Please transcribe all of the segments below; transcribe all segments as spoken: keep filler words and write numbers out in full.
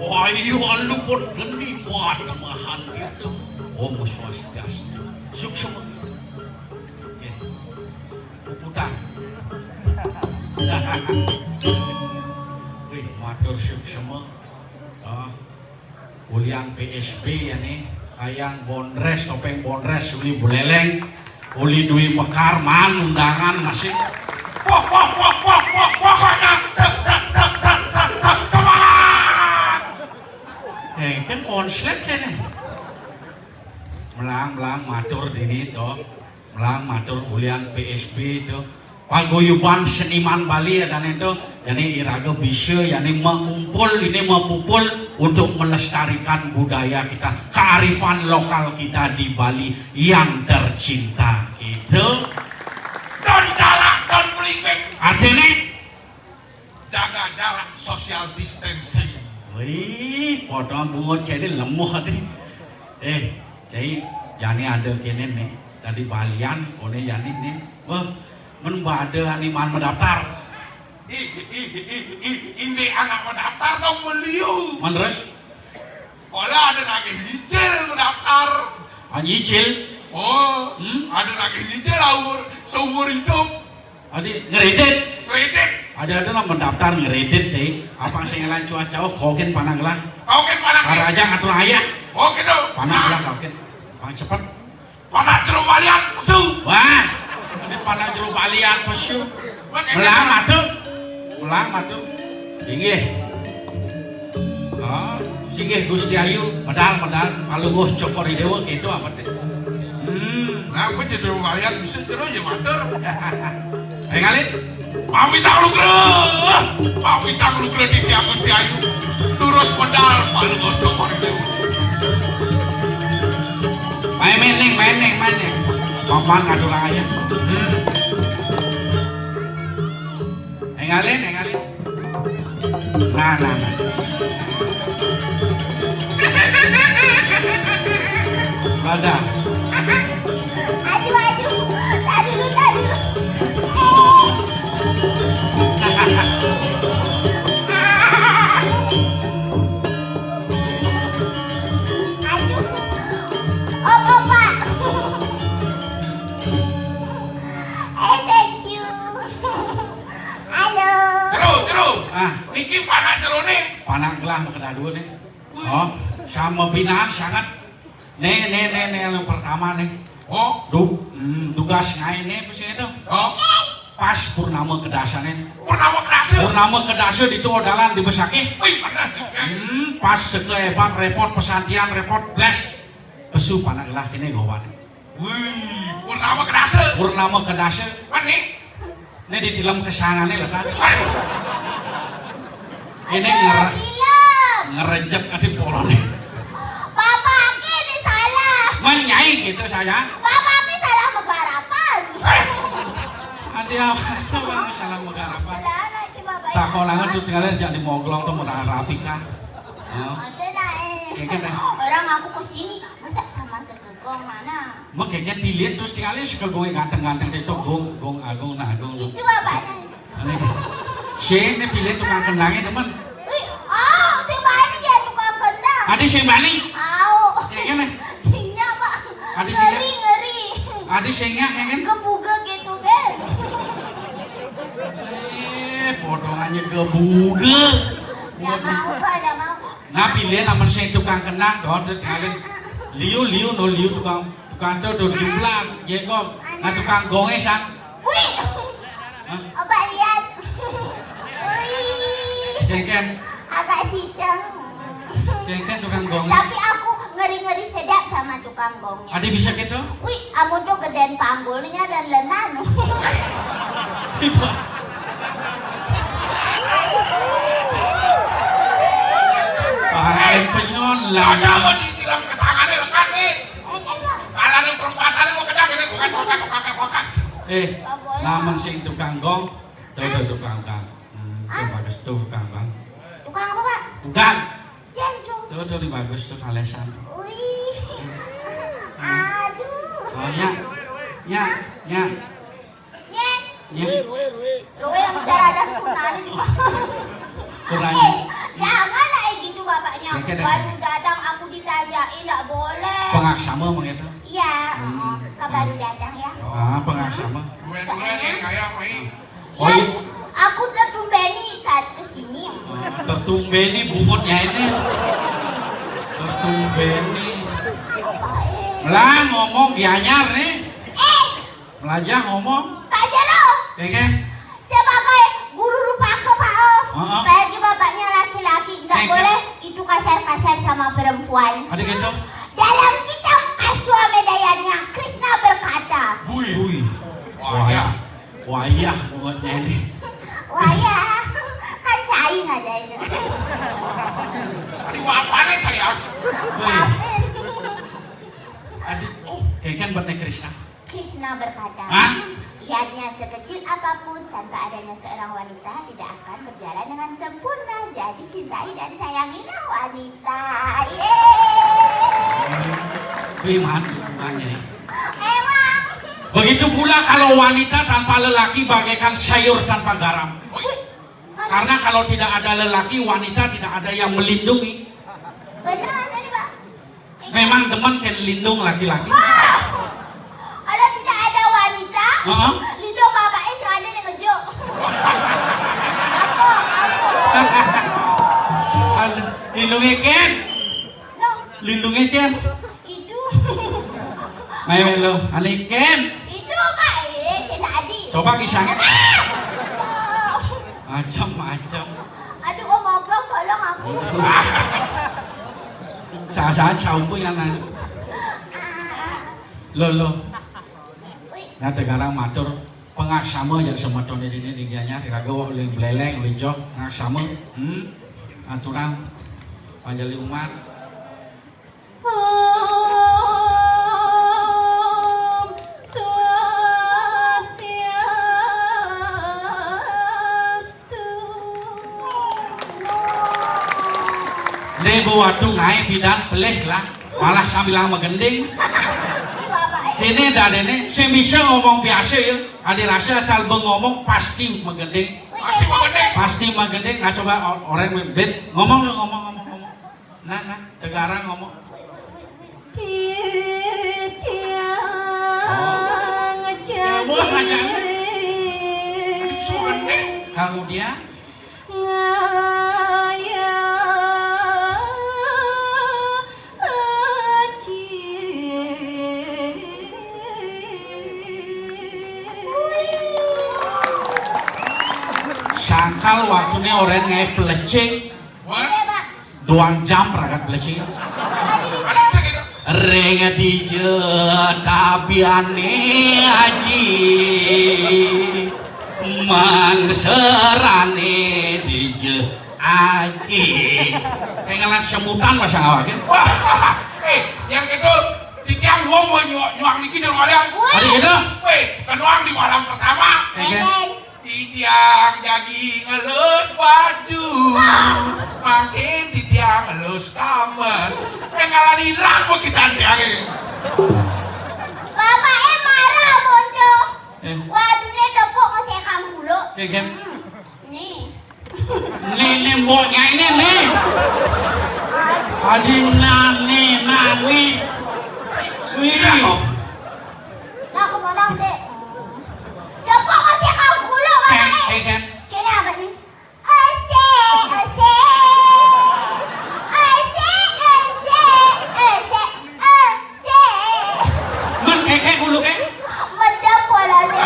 Ayo, alu pun geni, wah, namahan kita. Om Swastiastu. Suksma. Nggih. Puputang. Wih, matur suksma. Ah, ulian P S B ya nih. Kayang bondres, topeng bondres, uli buleleng, uli Dwi Mekar, man undangan masih. Wah, wah, wah, wah, wah, pokoknya sek, sek, sek, sek, sek, sek, semangat. Eh, kan konslet ya nih. Melang, melang, matur dini to. Melang, matur ulian P S B to. Paguyuban seniman Bali ya dan itu. Jadi iraga bisa ya nih mengumpul ini mapupul untuk melestarikan budaya kita, kearifan lokal kita di Bali yang tercinta. Gitu. Don calak, don pelipik. Artinya jaga jarak, social distancing. Wih, padha bungut jane lemuh ati. Eh, jai, jane ada kene nih. Dadi balian kone jane nih. Wah, men bade ani man mendaftar. Ih, ih, ih, ih, ih, ini anak mendaftar dong beliau. Men terus? Kala ada nagih nyicil mendaftar. Ah, nyicil? Oh, hmm? Ada nagih nyicil aur seumur hidup. Adi ngredit. Kredit. Ada-ada lah mendaftar ngredit, cai. Apa sing ngelan cuaca, oh, kokin panang lah. Kokin panang. Karaja atur ayah. Oh, gitu. Panang lah kokin. Pang cepet. Panang jero balian pesu. Wah, ini panang jero balian pesu. Melang matu. Melang matu. Inggih. Oh, singgih Gusti Ayu, medal, medal, Palungguh Cokor I Dewa, gitu apa teh? Hmm. Nah, apa jadi lumayan bisa terus ya matur. Eh, ngalih. Pamit lugra. Pamit lugra di Gusti Ayu. Terus medal, Palungguh Cokor I Dewa. Main, main, ning, main, ning, main, ning. Papan ngatur aja. Hmm. Engalin, engalin. Nah, nah, nah. Ada. Aduh, aduh. Tadi dulu, tadi dulu. Eh. Aduh. Om, om, Pak. Eh, thank you. Halo. Jero, jero. Ah. Niki panak jerone. Panak gelah makan dulu nih. Wih. Oh, sama binaan sangat. Nih, nih, nih, nih, yang pertama nih. Oh. Du, hmm, dugas ngai nih, apa sih itu? Oh. Pas purnama kedasane. Purnama kedasa. Purnama kedasa di tuh dalan di Besakih. Wih, panas juga. Hmm, pas seke ebat repot, pesantian repot, bles. Pesu panak gelah kene gawane. Wih, purnama kedasa. Purnama kedasa. Mani? Ini di film kesangane lah kan. Ini ngere, ngerejep ati polone. Bapak ini salah. Menyai gitu saya. Bapak ini salah megarapan. Adi apa? Salah megarapan. Salah lagi Bapak. Tak kau langan tuh tinggalin jadi moglong tuh mau rapi kan. Ada lah eh. Orang aku ke sini masa sama sekegong mana? Mekeke pilih terus tinggalin sekegong ganteng-ganteng itu gong gong agung nah agung. Itu bapaknya. Sing ne pilih tukang kendangnya teman. Wih, oh, sing bani dia tukang kendang. Adi sing bani. Au. Ya kan? Sinya, Pak. Adi sinya. Ngeri, ngeri. Adi sinya ya kan? Kebuga gitu kan. Eh, potongannya kebuga. Nggak mau, Pak, nggak mau. Nah, pilih namun sing tukang kendang, doh, terus kalian liu liu no liu tukang tukang tuh tuh jumlah jengkol. Nah, tukang gonge san. Wih. Hah? Obat lihat. Wih. Jengken. Agak sidang. Jengken tukang gonge. Tapi aku ngeri-ngeri sedap sama tukang gongnya. Ada bisa gitu? Wih, amun tuh geden panggulnya dan lenan. Pakai penyon lah. Ada mau ditilang kesangane lekan nih. Kalau ada perempatan mau kena gini bukan kokak kokak kokak. Eh, lamun sing tukang gong, tuh tuh tukang gong. Hmm, tuh bagus tuh tukang gong. Tukang apa, Pak? Tukang. Jendong. Tuh tuh di bagus tuh kalesan. Wih. Aduh. Oh ya. Ya, ya. Nyet. Ya. Roe yang bicara ada turunan ini. Kurang. Eh, jangan lah eh gitu Bapak Baru datang aku ditanyain, nggak boleh. Pengaksama mengeta? Iya, hmm, oh, baru datang ya. Ah, pengaksama. Soalnya, kayak apa, Mai? Oh, iya. Aku tertumbeni kat ke sini. Ah, tertumbeni bungutnya ini. Tertumbeni. Apa, eh? Lah, ngomong Gianyar nih. Eh, Melajah ngomong. Pak Jero. Ya kan? Sebagai guru rupa ke Pak O. Heeh. Apalagi bapaknya laki-laki, nggak boleh itu kasar-kasar sama perempuan. Ada gitu? Dalam kitab Aswamedayanya, Krishna berkata. Wih. Wih. Wayah. Wayah buatnya ini. Wayah. Kan saing aja itu. Tadi apa nih saya? Wih. Adik, eh, kayak kan buatnya Krishna. Krishna berkata, hah? Niatnya sekecil apapun, tanpa adanya seorang wanita tidak akan berjalan dengan sempurna. Jadi cintai dan sayangilah wanita. Yeay. Wih, mantap hubungannya ya. Emang. Begitu pula kalau wanita tanpa lelaki bagaikan sayur tanpa garam. Wih. Karena kalau tidak ada lelaki, wanita tidak ada yang melindungi. Bener, Mas Doni, Pak. Memang demen kan lindung laki-laki. Wah! Kalau tidak ada wanita, heeh, lindung bapaknya sing ada ning ngejuk. Apa? Apa? Aduh, lindungnya Ken. Loh. Lindungnya Ken. Itu. Ayo lo, ane Ken. Itu, Pak. Eh, saya tadi. Coba kisahnya. Ah! Macam-macam. Aduh, Om Oblong, tolong aku. Saat-saat saumpu yang nanya. Lo, lo. Wih. Nah, tegarang matur pengaksama yang semeton ini, ini, iraga wak uling beleleng, uling jok, ngaksama. Hmm? Aturan panjali umat. Om Swastiastu. Lebo waktu ngai bidan pelih lah, malah sambilang magending. Ini dah dene, sing bisa ngomong biasa ya, adi rasa asal bengomong pasti magending. Pasti magending. Pasti magending. Nah, coba o-, orang mimpin ngomong, ngomong, ngomong, ngomong. Nah, nah, tegarang ngomong. Titiang. Oh. Jagi. Ya, wah, hanya. Aduh, sulit nih. Kalau dia. Ngaya aji. Sangkal waktunya orang ngai pelecing. Wah. Duang jam ragat belaci. Ring dija tabiane aji, mangserane dija aji. Kayak ngelas semutan pasang awake. Wah, eh, yang kedul, titiang wong mau nyuang, nyuang niki di rumah yang. Ada gitu? Weh, kenuang di malam pertama. Oke. Titiang jagi ngelus baju, mangkin titiang ngelus kamar. Tinggalan hilang begitu tiangnya. Bapake marah, Bondo. Eh. Wadune tepuk mesek kang kulo. Eh, Gen. Hmm. Nih. Nih, nih, mboknya ini, nih. Adi nane, nane. Wih. Nah, kemana, Dek? Tepuk mesek kang kulo, Gen, Bapake. Eh, Gen. Kene apa nih? Ese, ese. Ese, ese, ese, ese. Men keke kuluke. Mendem bolane.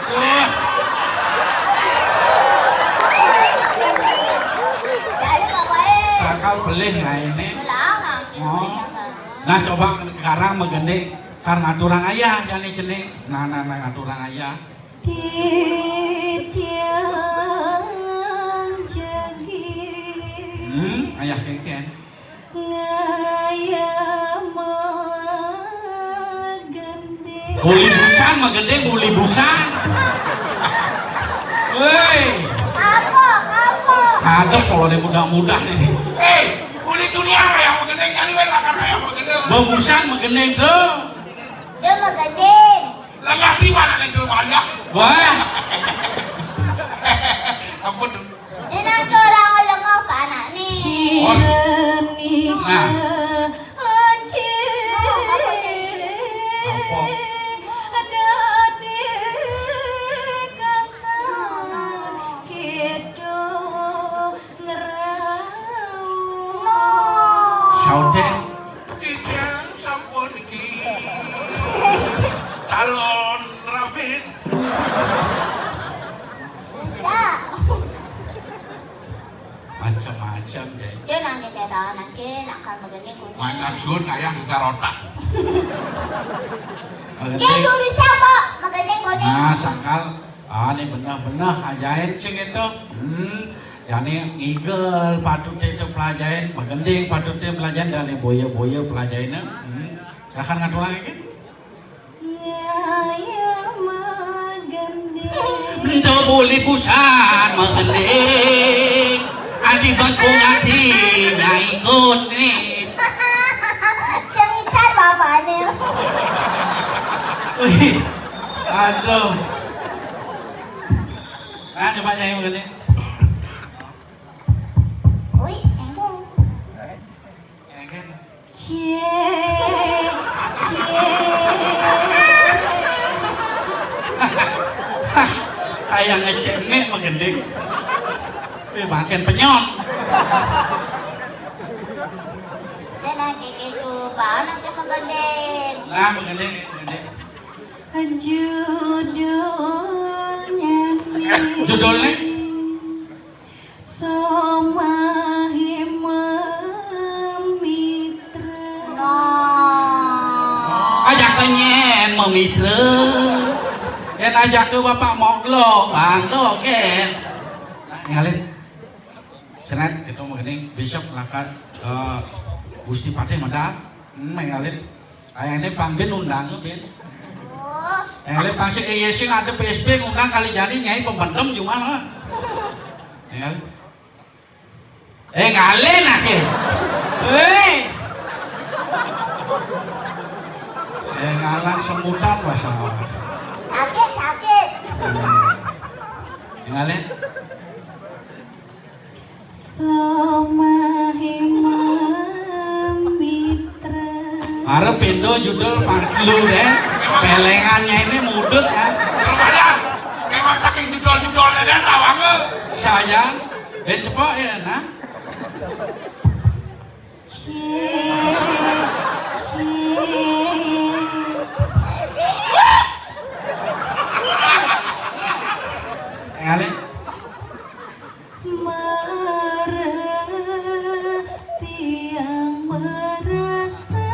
Wah. Dari bapake. Sakal belih ngaene. Melanang sih. Oh. Nah, coba sekarang magending kang ngaturang ayah jane jeneng. Nah, nah, nah, ngaturang ayah. Titiang jagi. Hmm, ayah keke. Ngaya magending. Uli busan magending, uli busan. Woi. Apa, apa? Ada kalau dia mudah-mudah nih. Eh, uli dunia yang magending, jadi wen makan yang magending. Bebusan magending tuh. Dia magending. Lengah di mana nih, Juru Malia? Wah. Ampun. Ini nanti orang lengah apa anak nih? Nah. Apa? Saute. Titiang sampun iki calon rabin. Bisa. Macam-macam, Jai. Dia nanya kata anak, dia nak kan begini kuning. Macam sun ayah gegar otak. Dia jurus apa? Begini kuning. Nah, sangkal. Ah, ini benah-benah ajain sing itu. Hmm. Yani ngigel patut itu pelajain, magending patut itu pelajain, dan boya-boya pelajain. Hmm. Akan ngaturang iki. Ngaya magending. Ento boleh busan magending. Adi bengkung adi nyai ngun ni. Sing ikan bapaknya. Wih, aduh. Nah, coba nyai magending. Ui, enggak. Enggak. Cie, cie. Kayak ngecengek magending. Eh, makin penyot. Dia lagi gitu, baru nanti magending. Nah, magending, magending. Judulnya nih. Judulnya? Somahe mamitra. Ajak nyen mamitra. Yen ajak ke Bapak Moglo, Bang Dogen. Nah, ngalih. Senet, kita mau gini, besok lakan, eh, Gusti Patih medal. Hmm, ngalih. Kayaknya Bang Bin undang, Bin. Oh. Eh, le pasti iya sing ada P S B ngundang kali jani nyai pembentem cuma mah. Ya. Eh, ngalih nah, ya. Eh. Eh, ngalah semutan bahasa. Sakit, sakit. Hmm. Ngalih. Somahe mamitra. Arep pindho judul pangkelu deh. Pelengannya ini mudut ya. Kepada memang saking judul-judulnya deh tawang. Sayang, ben cepok ya nah. Cie, cie. Ngalih. Marang tiang marasa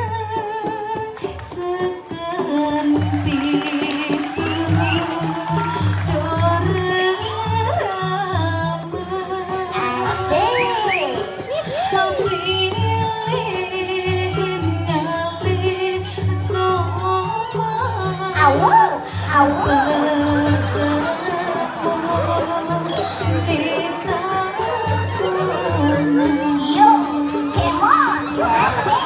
seken pitu dorama. Asik. Pilih ngalih soma. Awal. Iyo, kemon, asik.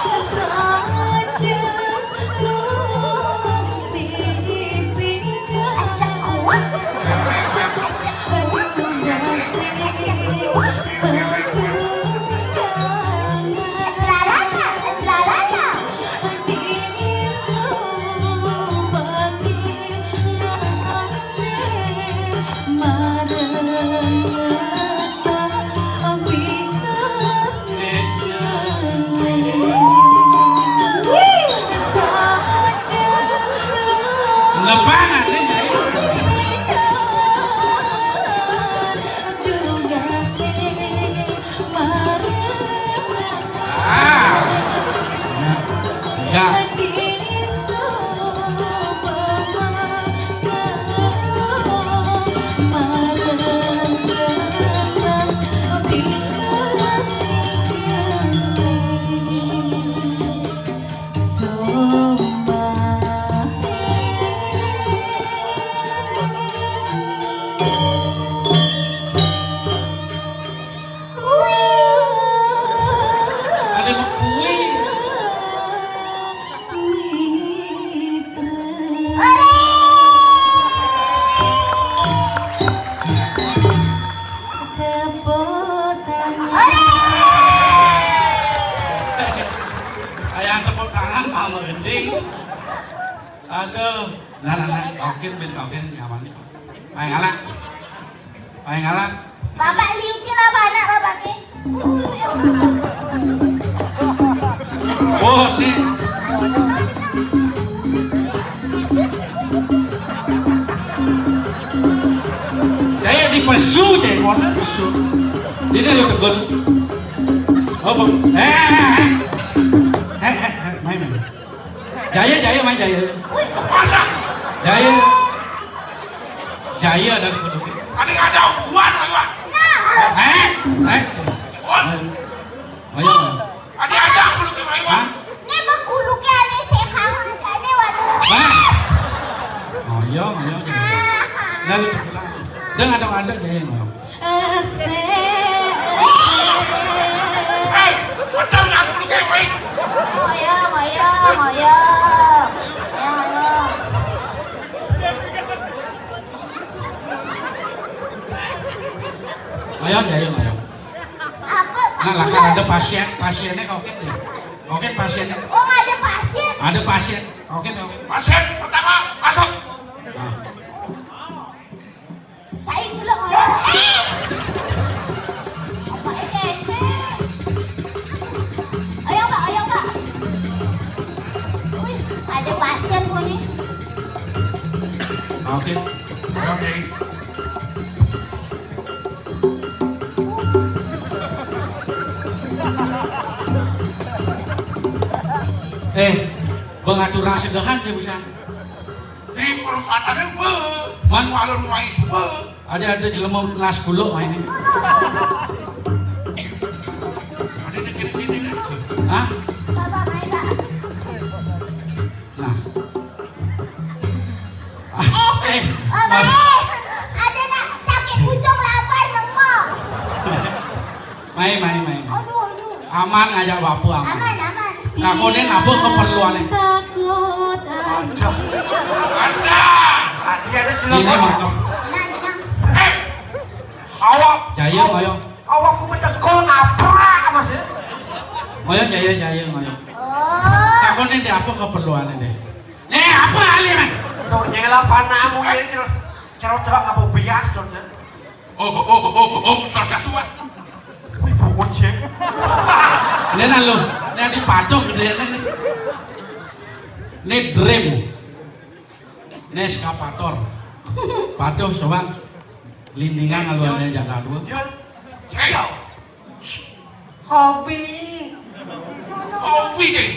Lepangan, eh. Ah. Ya. Ya. Ada kuwi. Tepuk tangan. Tepuk tangan Mama Gending. Aduh, nah, nah, nah, oke, ben, oke, nyaman nih. Ayo, ngalah. Ayo, ngalah. Bapak liukin apa anak Bapak ki? Oh, nih. Saya dipesu, saya mau pesu. Ini lo tegur. Oh, Bang. Eh, eh, eh. Eh, eh, eh, main, main. Jaya, Jaya, main Jaya. Jaya. Jaya dan Kuduki. Ada ada hubungan, Pak. Eh, eh. Ayo. Ayo. Ada ada Kuduki, Pak. Hah? Ini mah Kuduki aneh sekali, aneh, waduh. Hah? Oh iya, oh iya. Lalu, dan ada-ada Jaya, oh. Asik. Hei, betul nggak Kuduki, Pak? Ngoyo, ngoyo, ngoyo. Ayo, ngoyo. Ayo, ayo, ayo. Apa? Nah, lah, kan ada pasien, pasiennya kau kan ya. Kau kan pasiennya. Oh, ada pasien. Ada pasien. Kau kan, kau kan. Pasien pertama masuk. Nah. Cai gula ngoyo. Eh! Apa S S P? Ayo, Pak, ayo, Pak. Wih, ada pasien kok nih. Oke. Oke. Eh, pengatur segahan saya bisa. Di perumpatannya be. Man? Walon wais be. Ada, ada jelema las kulo ini. Ada di kiri-kiri nih. Hah? Bapak, baik, Pak. Nah. Eh, eh, Bapak, eh, ada nak sakit busung lapar, mengko. Mai, mai, mai, mai. Aduh, aduh. Aman aja, Bapak, aman. Aman, aman. Takonin apa keperluannya? Takut. Aja. Ada. Tadi ada jelema. Ini mantap. Tenang, tenang. Eh. Awak. Jaya, ayo. Awak ku betegol ngaprak, Mas, ya? Ayo, Jaya, Jaya, ayo. Oh. Takonin deh apa keperluannya deh. Nih, apa alih, men? Tuh, nyela panamu ya, cerot-cerot ngapa bias, tuh, ya. Oh, oh, oh, oh, oh, oh, Swastiastu, Pak. Wih, bocil. Ini nah lo, ini di patok gede ini. Ini dream. Ini eskavator. Patok coba. Lindingan kalau ada jalan dua. Ya. Ayo. Hobi. Hobi, Cing.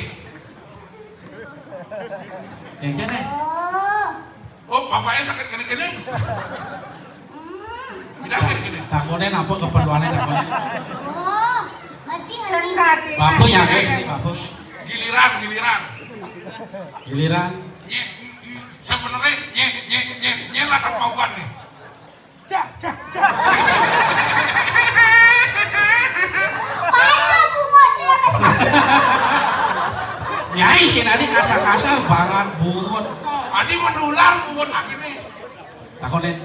Yang kene. Oh. Oh, bapaknya sakit kene-kene. Hmm. Bilang kene-kene. Takonin apa keperluannya takonin? Oh, ngerti, ngerti. Bapak ya, kayak ini, Bapak. Giliran, giliran. Giliran. Nye, mm, mm. Sebenarnya nye, nye, nye, nye lah kan mau kan nih. Cak, cak, cak. Mana bungut dia? Nyai si Nadi kasar-kasar banget bungut. Adi menular bungut lagi nih. Takonin.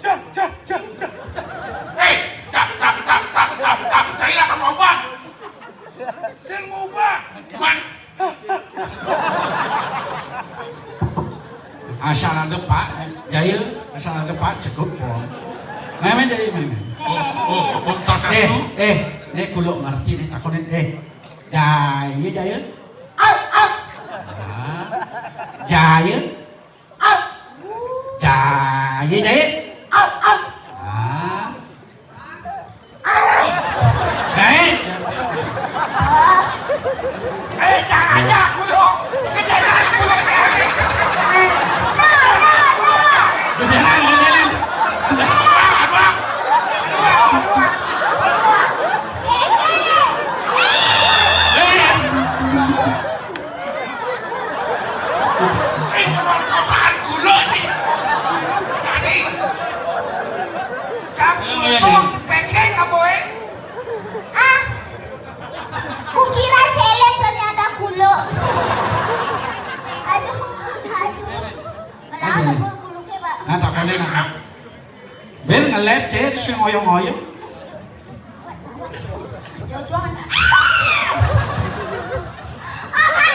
Cak, cak, cak, cak, cak. Eh, cak, cak, cak, cak, cak, cak. Cailah sama obat. Sing ubah. Man. Asal ada Pak Jaya, asal ada Pak cukup pon. Main, main Jaya, main, main. Oh, oh, oh, oh, salah Eh, satu. Eh, ini kulo ngerti nih, takonin, eh. Jaya, Jaya. Au, au. Ah. Jaya. Au. Jaya, Jaya. Au, au. Ah. Naik. Eh, jangan aku dong. Jangan aku dong. Beneran, beneran. Abang, abang. Eh. Eh, pemerkosaan gula nih. Tadi. Kamu Iya, iya. Peking apa, eh? Ah, kukira seleb ternyata kulo. Aduh, aduh. Malah Aduh. Ada kulo-kulo, Pak. Nah, takonin, nah. Ben ngelep, Cek, sing oyong-oyong. Jojoan. Ah, Pak,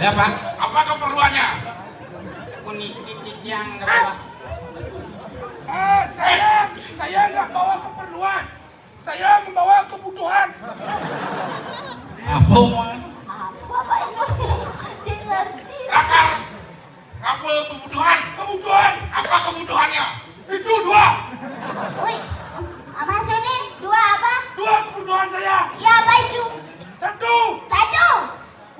Ya, Pak. Apa keperluannya? Puniki titiang ngebawa. Ah, saya, saya nggak bawa keperluan. Saya membawa kebutuhan. Apa, Wan? Apa, Bapak Ibu? Saya ngerti. Lakar. Apa kebutuhan? Kebutuhan. Apa kebutuhannya? Itu dua. Wih, maksudnya dua apa? Dua kebutuhan saya. Ya, apa itu? Satu. Satu.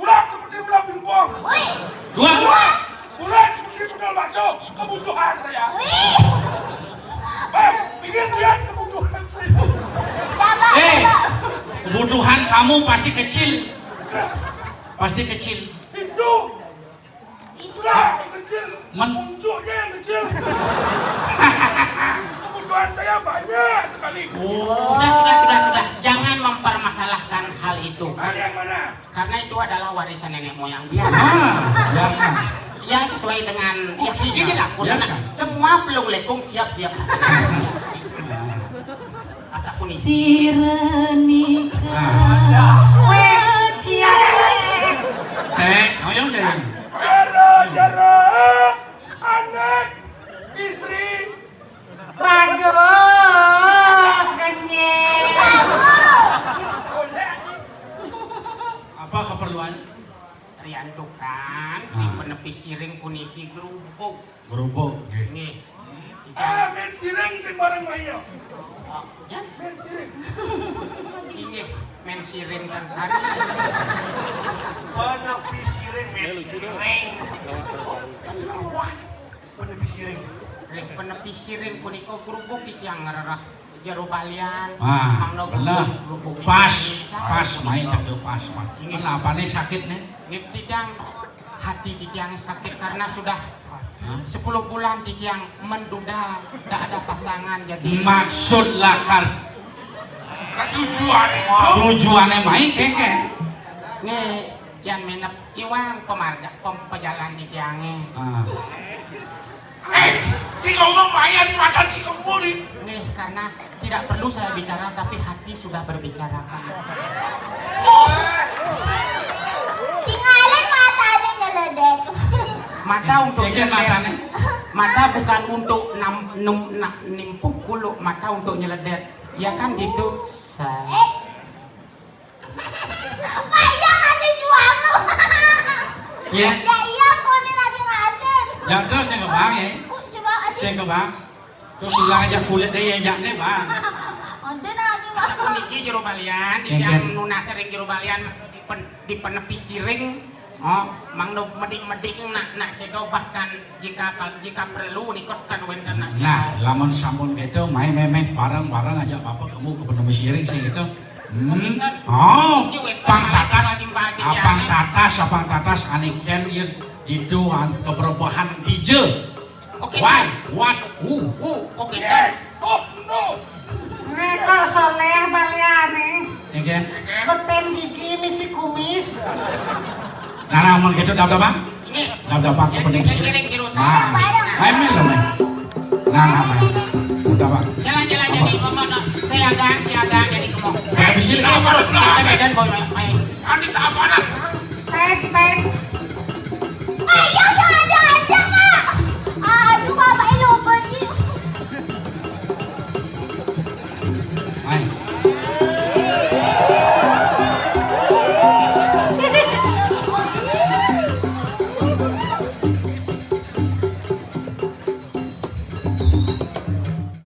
Bulat seperti bulat pingpong. Wih. Dua. Dua. Bulat seperti bulat bakso. Kebutuhan saya. Wih. Eh, ingin lihat kebutuhan saya. Dapat, eh, Bapak. Kebutuhan kamu pasti kecil. Pasti kecil. Itu. Itu. Bulat yang kecil. Men- Puncuknya yang kecil. Kebutuhan saya banyak sekali. Oh. Sudah, sudah, sudah, sudah. Jangan mempermasalahkan hal itu. Hal yang mana? Karena itu adalah warisan nenek moyang biar. Ah, biarkan. Ya, sesuai dengan, ya, fungsinya. Iya lah, biarkan. Semua pelung lekung siap-siap. Asa kuning. Sira nikah. Nah. Weh, siap. Eh, ayo, Jeng. Jero, jero, anak, istri. Bagus, kenyang. Apa keperluannya? Riantukan, nah, di penepi siring puniki gerubuk. Gerubuk, nggih. Nggih. Ah, main siring sing bareng Mayo. Ya? Main siring. Inggih, main siring kan tadi. Penepi siring, main siring. Wah. Penepi siring. Ring penepi siring punika kerupuk titiang ngrereh jero balian. Ah, mangda bener. Kerupuk, kerupuk pas, titiang pas, main kerupuk, pas, pas. Inggih. Kenapa nih sakit nih? Nggih, titiang, hati titiang sakit karena sudah, hah? Sepuluh bulan titiang menduda, tidak ada pasangan, jadi. Maksud lakar. Tujuannya itu? Tujuannya main kengke. Nggih, yang menep Iwang pemarga, pem-, pejalan titiange. Ah. Eh, si ngomong bayar di mata si ngomong nih. Nih, karena tidak perlu saya bicara, tapi hati sudah berbicara. Tinggalin matanya nyeledet. Mata untuk nyeledet. Mata bukan untuk nam-, num-, na-, nimpuk kulo, mata untuk nyeledet. Ya kan gitu. Sa- Pak, iya ngasih jual lu. Iya. Ya iya, kau ini lagi ngasih. Ya terus yang kebang ya. Oh, coba aja. Saya kebang. Terus ulang aja kulit deh yang jakne, Bang. Ada lagi, Bang. Sapuniki jero balian, yang nunas ring jero balian dipen-, dipenepi siring. Oh, mangda medik-medik nak, nak sedo bahkan jika, jika perlu nikot kan wenten nak sedo. Nah, lamun sampun gitu, mai memeh bareng-bareng aja Bapak kamu ke penepi siring sih gitu. Hmm. Oh, pang tatas, apang tatas, apang tatas, aniken, iya, itu, an-, keberbohan dije. Oke. Why? What? Who? Who? Oke. Yes. Oh, no. Nek kok soleh baliane. Oke. Beten gigi misi kumis. Nah, namun gitu, dap-dap, Bang. Ini. Dap-dap, Bang, yang kepening kita sih. Kirim di rusa. Nah. Ayo, main lo, main. Nah, nah, main. Dap-dap, Bang. Jalan-jalan jadi ngomong, no. Siaga, siaga jadi ngomong. Saya bisa. Ini terus, nah, kita main, boy, main. Andi tak apa, nah. Baik, baik.